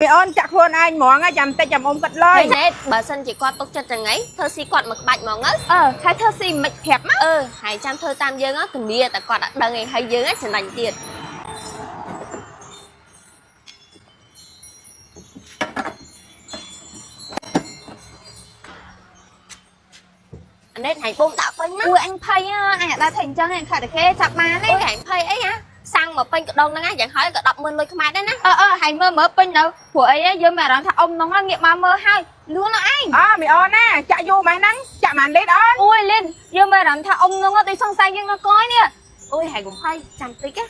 មីអូនចាក់ខ្លួនឯងហ្មងចាំតិចចាំអ៊ំគិតលុយ ណែបើសិនជាគាត់ទុកចិត្តចឹងឯងធ្វើស៊ីគាត់មកក្បាច់ហ្មងទៅ អឺហើយធ្វើស៊ីមិនប្រាប់មក អឺហើយចាំធ្វើតាមយើងធានាតែគាត់អត់ដឹងឯងហើយយើងចំណេញទៀតអានេះហែងបងដាក់ពេញមក អូយអញភ័យអញអត់ដែរធ្វើអញ្ចឹងឯងខាត់តែគេចាប់បាន អូយហែងភ័យអីហ่ะសាំងមកពេញកដងហ្នឹងយ៉ាងហើយក៏100000លុយខ្មែរដែរណា អឺអឺហើយមើលមើលពេញនៅព្រោះអីយើងមានអារម្មណ៍ថាអ៊ំនោះងាកមកមើលហើយលឿនណាស់ឯង អើមីអូនណាចាក់យូរម៉េះហ្នឹងចាក់ម៉ានលីត្រអូន អូយលិនយើងមានអារម្មណ៍ថាអ៊ំនោះដូចសង្ស័យយើងនៅកយនេះ អូយហែងកុំភ័យចាំតិចណា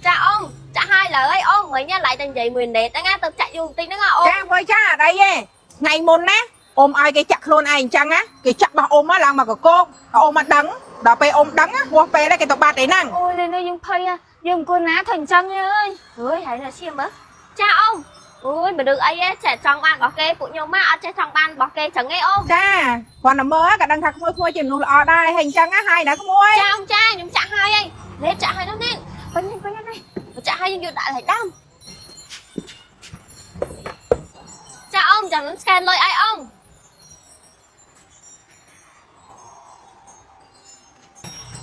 ចាអ៊ំចាក់ហើយលើហើយអ៊ំមិញឡៃតែនិយាយមួយណេតហ្នឹងណាទៅចាក់យូរបន្តិចហ្នឹងអ៊ំ ចាមួយចាអត់អីទេថ្ងៃមុនណាអ៊ំឲ្យគេចាក់ខ្លួនឯងអញ្ចឹងណាគេចាក់របស់អ៊ំឡើងមកកកោកអ៊ំមកដឹងដល់ពេលអ៊ំដឹងហួសពេលគេទៅបាត់ឯហ្នឹង អូយលិនយើងភ័យយើងមិនគួរណាធ្វើអញ្ចឹងទេអើយ អើយហែងថាឈាមមើលចាអ៊ំអូយមនុស្សអីចេះចង់បានរបស់គេពួកខ្ញុំមកអត់ចេះចង់បានរបស់គេចឹងឯងអ៊ំ ចាគ្រាន់តែមើលក៏ដឹងថាក្មួយក្មួយជាមនុស្សល្អដែរហើយអញ្ចឹងណាហើយណាក្មួយ ចាអ៊ំចាខ្ញុំចាក់ហើយហើយលេចាក់ហើយនោះនេះពេញពេញនេះចាក់ហើយយើងយកដាក់ឲ្យដើមចាអ៊ំចាំខ្ញុំស្កែនលុយឲ្យអ៊ំ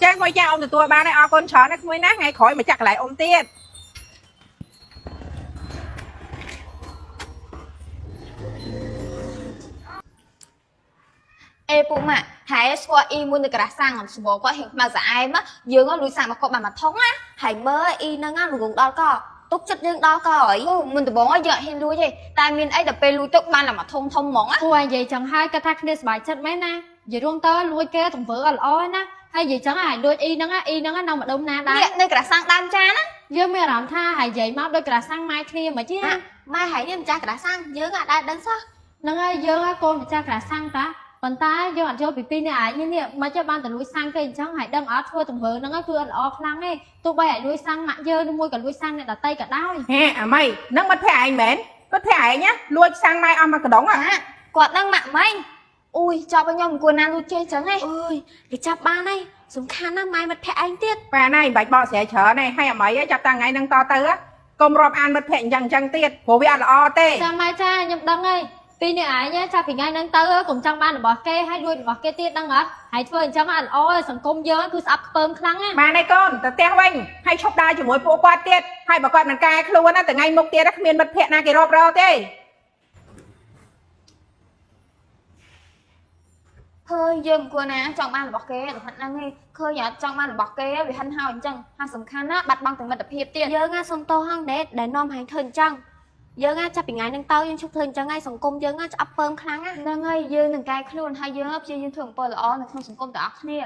ចាក្មួយចាអ៊ំទទួលបានហើយអរគុណច្រើនណាក្មួយណាថ្ងៃក្រោយមកចាក់កន្លែងអ៊ំទៀត អេពូម៉ាក់ហើយស្គាល់អ៊ីមួយនៅក្រាស់សាំងស្គាល់គាត់ហៀងខ្មៅស្អែមយើងលួចសាំងមកគាត់បានមួយថុងណា ហើយមើលអ៊ីហ្នឹងល្ងងដល់កទុកចិត្តយើងដល់កអី អូមុនដំបូងយើងអត់ហ៊ានលួចទេតែមានអីដល់ពេលលួចទៅបានតែមួយធុងធំហ្មងណា គួរឲ្យនិយាយចឹងហើយគាត់ថាគ្នាសប្បាយចិត្តមែនណានិយាយរួមទៅលួចគេទង្វើអត់ល្អណាហើយនិយាយចឹងហើយលួចអ៊ីហ្នឹងអ៊ីហ្នឹងនៅម្ដុំណាដែរ នេះនៅក្រាស់សាំងដើមចាណា យើងមានអារម្មណ៍ថាហើយនិយាយមកដូចក្រាសាំងម៉ែគ្នាមកជា ម៉ែហើយនេះម្ចាស់ក្តារសាំងយើងអត់ដែលដឹងសោះ ហ្នឹងហើយយើងកូនម្ចាស់ក្រាសាំងតាប៉ុន្តែយើងអត់យល់ពីពីនេះឯងនេះមកចេះបានទៅលួចសាំងគេអញ្ចឹងហើយដឹងអត់ធ្វើទង្វើហ្នឹងគឺអត់ល្អខ្លាំងទេទោះបីឲ្យលួចសាំងម៉ាក់យើងឬមួយក៏លួចសាំងអ្នកដតីក៏ដោយ ហេអាមីហ្នឹងមិត្តភក្តិឯងមែនមិត្តភក្តិឯងណាលួចសាំងម៉ែអស់មកកដង ម៉ាក់គាត់នឹងម៉ាក់មិញអូយចប់ឲ្យខ្ញុំមិនគួរណាលួចចេះចឹងឯង អើយគេចាប់បានហើយសំខាន់ណាស់ម៉ែមិត្តភក្តិឯងទៀត ប៉ាណាមិនបាច់បកស្រាយច្រើនទេហើយអាមីចាប់តាំងថ្ងៃហ្នឹងតទៅកុំរាប់អានមិត្តភក្តិអញ្ចឹងអញ្ចឹងទៀតព្រោះវាអត់ល្អទេ ចាម៉ែចាខ្ញុំដឹងហើយពីនេះឯងចាប់ពីថ្ងៃហ្នឹងទៅកុំចង់បានរបស់គេហើយលួចរបស់គេទៀតដឹងអត់ហើយធ្វើអញ្ចឹងអត់ល្អទេសង្គមយើងគឺស្អប់ខ្ពើមខ្លាំងណា បានហើយកូនទៅផ្ទះវិញហើយឈប់ដើរជាមួយពួកគាត់ទៀតហើយបើគាត់មិនកែខ្លួនណាថ្ងៃមុខទៀតគ្មានមិត្តភក្តិណាគេរាប់រកទេ ឃើញយើងមិនគួរណាចង់បានរបស់គេដល់ហ្នឹងឯងឃើញអត់ចង់បានរបស់គេវាហិនហោអញ្ចឹងហើយសំខាន់ណាបាត់បង់ទាំងមិត្តភាពទៀត យើងណាសុំទោសហងណេតដែលនាំហែងធ្វើអញ្ចឹងយើងណាចាប់ពីថ្ងៃហ្នឹងទៅយើងឈប់ធ្វើអញ្ចឹងហើយសង្គមយើងណាឆ្អប់ពើមខ្លាំងណា ហ្នឹងហើយយើងនឹងកែខ្លួនហើយយើងព្យាយាមធ្វើអំពើល្អនៅក្នុងសង្គមទាំងអស់គ្នា